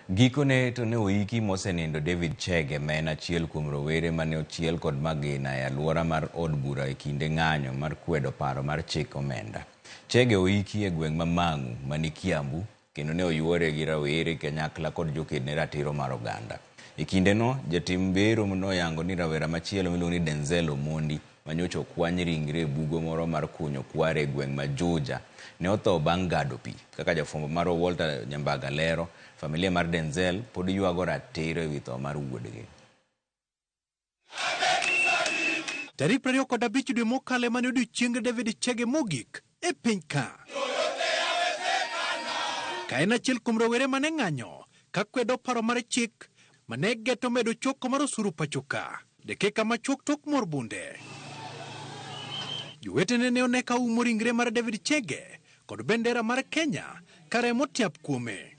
Gikone to ne oiki mosenindo David Chege ma en achiel kuom rowere mane ochiel kod magina e alwora mar od bura e kinde ng'anyo mar kwedo paro mar chik omenda. Chege oiki e gweng' ma Mang'u mani Kiambu kendo ne oyuore gi rawere kanyakla kod joked ne ratiro mar oganda. E kindeno, jatim bero noyango ni rawera machielo miluongo ni Denzel Omondi manyocha okwany ringre e bugo moro mar kunyo kware e gweng' ma Juja ne otho bang' gado pi. Kaka jafwambo marwa Walter Nyambaga lero, familia mar Denzel pod ywago ratiro ewi tho mar wuodgi. Tarik 25 dwe mokalo ema ne odiechieng David Chege mogik e piny ka. Ka en achiel kuom rowere mane ng'anyo ka kwedo paro mar chik mane geto medo choko mar osuru pacho ka. Dakika machuok tok mor bunde. Jowetene ne one ka umo ringre mar David Chege kod bendera mar Kenya ka remo tiap kuome.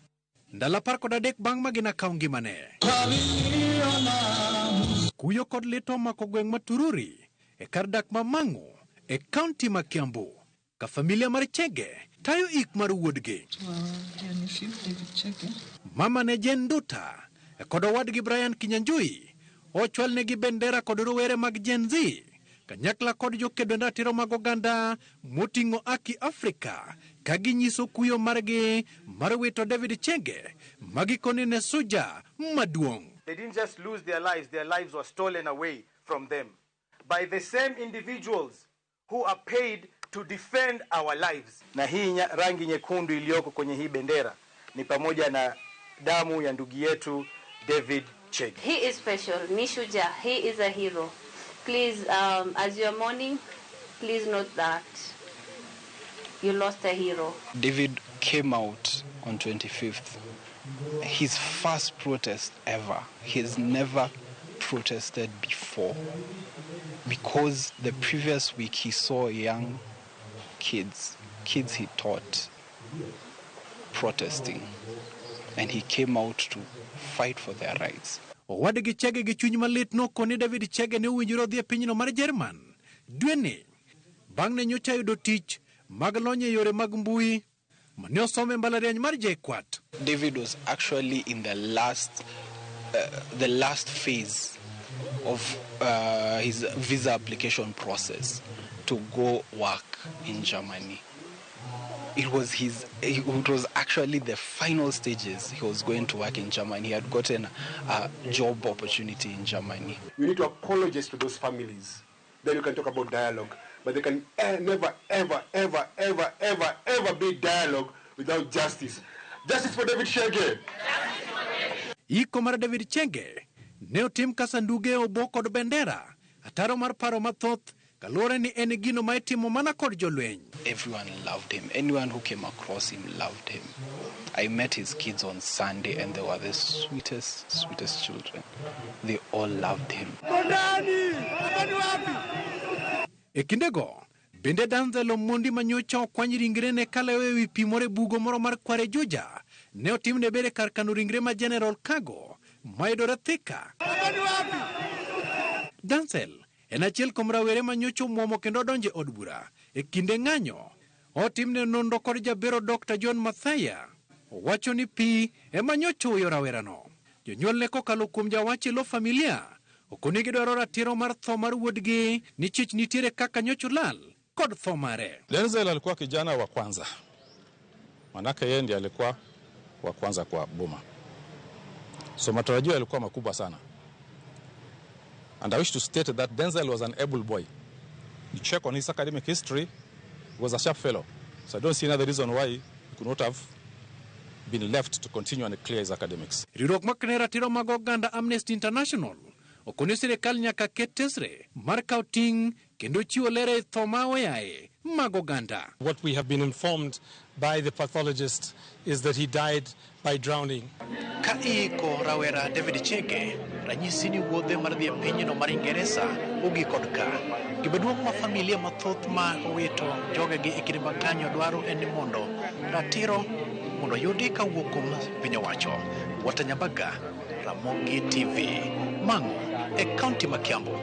Ndalo 13 bang' magina kawo ngimane. Kuyo kod lit omako gweng' ma Tururi e kar dak ma Mang'u e kaunti ma Kiambu ka familia mar Chege tayo ik mar wuodgi. Mama ne Jane Nduta kod owadgi Brian Kinyanjui ochwalnegi bendera kod rowere mag Gen Z kanyakla kod jokedo ratiro mag oganda moting'o Aki Afrika ka ginyiso kuyo margi mar wito David Chege ma gikone ne suja maduong'. They didn't just lose their lives were stolen away from them by the same individuals who are paid to defend our lives. Na hii rangi nyekundu iliyoko kwenye hii bendera ni pamoja na damu ya ndugu yetu David Chege. He is special, ni shujaa, he is a hero. Please, as you are mourning, please note that you lost a hero. David came out on 25th. His first protest ever. He's never protested before, because the previous week he saw young kids, kids he taught, protesting, and he came out to fight for their rights. Owadgi Chege gi chuny malit nokoni David Chege ne owinjore odhi e pinyno mar Jerman dweni bang' ne nyocha yudo tich mag lony e yore mag mbui mane osome e mbalariany mar JKUAT. David was actually in the last phase of his visa application process to go work in Germany. It was actually the final stages. He was going to work in Germany. He had gotten a job opportunity in Germany. We need to apologize to those families. Then you can talk about dialogue. But there can never, ever, ever, ever, ever, ever be dialogue without justice. Justice for David Chege. Iko mar David Chege ne otim ka sanduge obo kod bendera, ataro mar paro mathoth kaluwore ni en gino ma itimo mana kod jolweny. Everyone loved him. Anyone who came across him loved him. I met his kids on Sunday and they were the sweetest, sweetest children. They all loved him. E kindego, bende Denzel Omondi manyocha okwany ringrene kalewo ewi pi moro e bugo moro mar Kware Juja ne otimne bere kar kano ringre ma General Cargo mayudore Thika. Denzel en achiel kuom rawere manyocha omuomo kendo odonjo e od bura e kinde ng'anyo. Otimne nonro kod jabero Dr. John Mathaya. Owacho ni pi ema nyocha owiyo rawerano. Jonyuolne kokalo kuom jawach e lo familia okoni gidwaro ratiro mar tho mar wuodgi ni chich nitiere kaka nyocha olal kod tho mare. Denzel alikuwa kijana wa kwanza, manake yeye ndiye alikuwa wa kwanza kwa boma, so matarajio yalikuwa makubwa sana. And I wish to state that Denzel was an able boy. You check on his academic history, he was a sharp fellow. So I don't see another reason why he could not have been left to continue and clear his academics. Riwruok makne ratiro mag oganda Amnesty International okoni sirikal nyaka ket tesre mar kawo ting' kendo chiwo ler e tho ma oyaye mag oganda. What we have been informed by the pathologist is that he died by drowning. Ka iiko rawera David Chege, ranyisi ni wuodhe mar dhi e pinyno mar Ingeresa ogik kod ka. Gima duong' ma familia mathoth ma owito jogegi e kinde mag ng'anyo dwaro en ni mondo ratiro mondo oyudi kawuok kuom piny owacho. Walter Nyambaga, Ramogi TV, Mang'u e kaunti ma Kiambu.